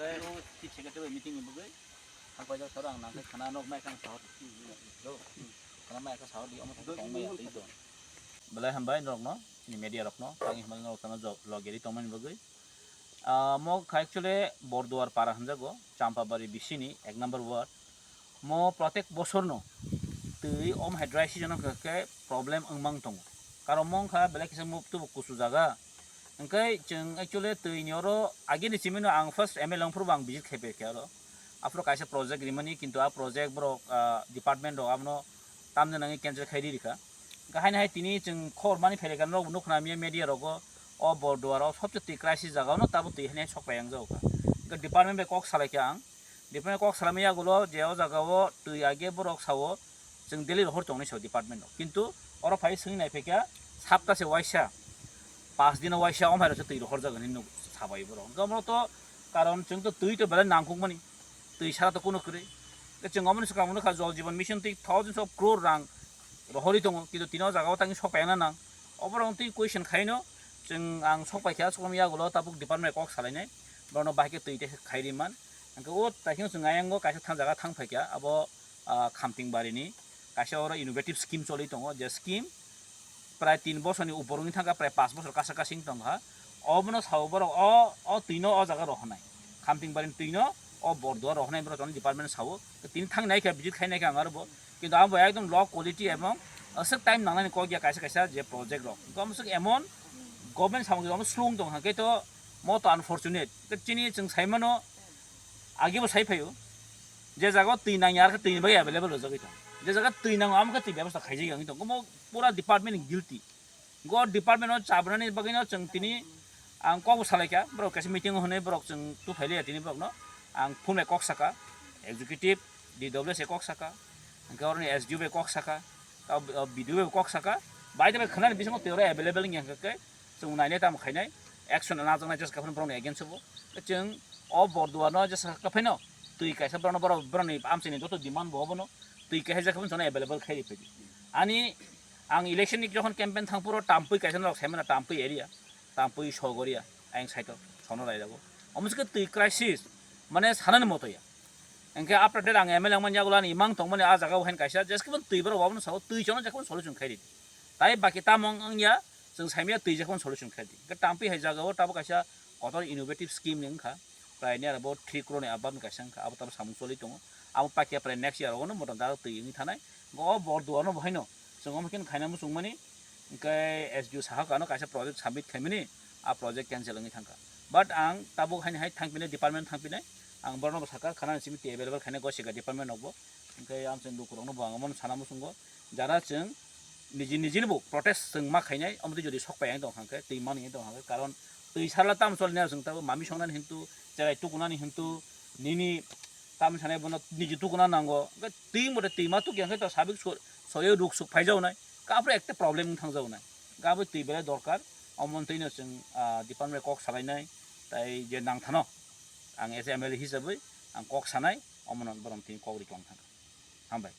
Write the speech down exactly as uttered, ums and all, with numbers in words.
Chief Secretary bai meeting ni bagwi thangpaijak sir, ang nangkhe khana nok mai kha ang sahor di. Khana mai kha sahor di, omo tong mai ya twi to. Belai hambai norokno, chini media rokno, tangwi hambai norok tano jog log geri tongmani bagwi. Ah, mo kha actually Borduar para hwnjago, Champabari bisini ek number ward. Mo protek bosorno twi om hai dry season wngkha khe problem wngmang tongo. Karon mo wngkha belai kisa mo tubu kusu jaga. Hwnkhe chwng actually twi ni oro agini simi no ang first M L A wngphuru bo ang visit khai phaikha oro. Aphuru kaisa project rimani, kintu a project borok, ah, department rok abono tamni nangwi cancel khai ri rikha. Hwnkhe haino hai tini chwng khobor mani phaikha norok nukha na media rogo o Borduar o sobse twi crisis jaga ono tabuk twi haino sok pai ang jago kha. Hwnkhe department bai kok salai kha ang. Department kok salaimani yagulo je o jaga o twi age borok sao chwng daily rohor tongnai sao department o. Kintu oro phai swngwi nai phaikha sapta se waisa, pas dino waisa o mairok se twi rohor jaga hinwi nuk sabai borok. Hwnkhe omo to karon chwng to twi to belai nangkukmani. Twi sara to kunu kwrwi. Tei chwng omo ni swkang nukha Jal Jeevan Mission twi thousands of crore rang rohorwi tongo, kintu tini o jaga o tangwi sok paina nang. Oborok twi question khaino chwng ang sok paikha, sok yagulo tabuk department kok salainai. Borokno bahai khe twi tei khai ri man. Hwnkhe o taisino chwng ayang o kaisa thang jaga thang phaikha, abo, ah, Khamtingbarini kaisa oro innovative scheme choli tongo, je scheme prai tin bosorni upor wngwi thangkha, prai pas bosor kasa kasi wng tongkha. Obono sao borok o, o twino o jaga rohornai. Khamtingbarini twino o Borduar rohornai borok tongni department sao. Tini thang nai kha, visit khai nai kha ang aro bo. Kintu abo ekdom low quality ebong aswk time nangnani kok ya kaisa kaisa je project rok. Hwnkhe omo swk emon government samung omo slung tong hwnkhe to mo to unfortunate. Tei chini chwng sai mano, age bo sai phaio. Je jaga o twi nangya, ar khe twi ni bagwi available rwjagwi tongo. Je jaga twi nango, amo khe twi bebostha khaijak ya wngwi tongo. Omo pura department ni guilty. Go department o chabnani bagwi no chwng tini ang kok bo salai kha. Borok kaisa meeting o hwnwi borok chwng tu phai liya tini borok no. Ang phone bai kok saka, executive, D W S bai kok saka, hwnkhe oroni S D O bai kok saka, tei B D O bai kok saka. Bai de bai khwnani bisingo twi oro available wngya hwnkhe khe chwng nainai tamo khainai, action najaknai jesa khe phano borokni against o bo. Chwng o Borduar no jesa khe phano twi kaisa borokno borok, borokni amchaini joto demand bo obono twi kaisa jesa phano chwngno available khai riphaidi. Ani ang election ni jokhon campaign thangphuru Tampui kaisa norok saimano Tampui area, Tampui Sogoria ayang side o sono railago. Omo se khe twi crisis mane sanani moto ya. Hwnkhe after that ang M L A wngmani yagulo ani imang tongmani a jaga o haino kaisa jesa khe phano twi borok obono sao twi chwngno jesa khe phano solution khai ridi. Tai baki tamo wng ya, chwng saimanya twi jesa phano solution khai di. Hwnkhe Tampui hai jaga o tabuk kaisa kotor innovative scheme ni wngkha. Prai ni aro bo three crore ni above ni kaisa wngkha, abo tabuk samung choli tongo. Abo paikha prai next year o no motom dagak twi wngwi thanai. Hwnkhe o Borduar no bo haino chwng omo khe khaina muchungmani, hwnkhe S D O sahaka ano kaisa project submit khaimani, a project cancel wngwi thangkha. But ang tabuk haino hai thangpinai, department thangpinai, ang borokno bo sakha, khana simi twi available khaina gosika department rokbo. Hwnkhe amchaini lukurokno bo ang omono sana muchungo. Jara chwng niji nijini bo protest chwng ma khainai, omo twi jodi sok pai ang tong hwnkhe, twi mani ang tong hwnkhe, karon twi sarla tamo choli nai chwng tabo mami songnani hintu, cherai tukunani hintu, nini tamo sanai bono niji tukuna nango, hwnkhe twi mode twi ma tukya hwnkhe to sabik so-, soyo ruk suk phai jawnai, kaphre ekta problem wng thang jawnai, hwnkhe abo twi belai dorkar, omo twi no chwng, ah, department kok salainai, tai je nang thano, ang as a M L A hisabwi ang kok sanai, omo no borom twi kok ri tong thang kha. Hambai.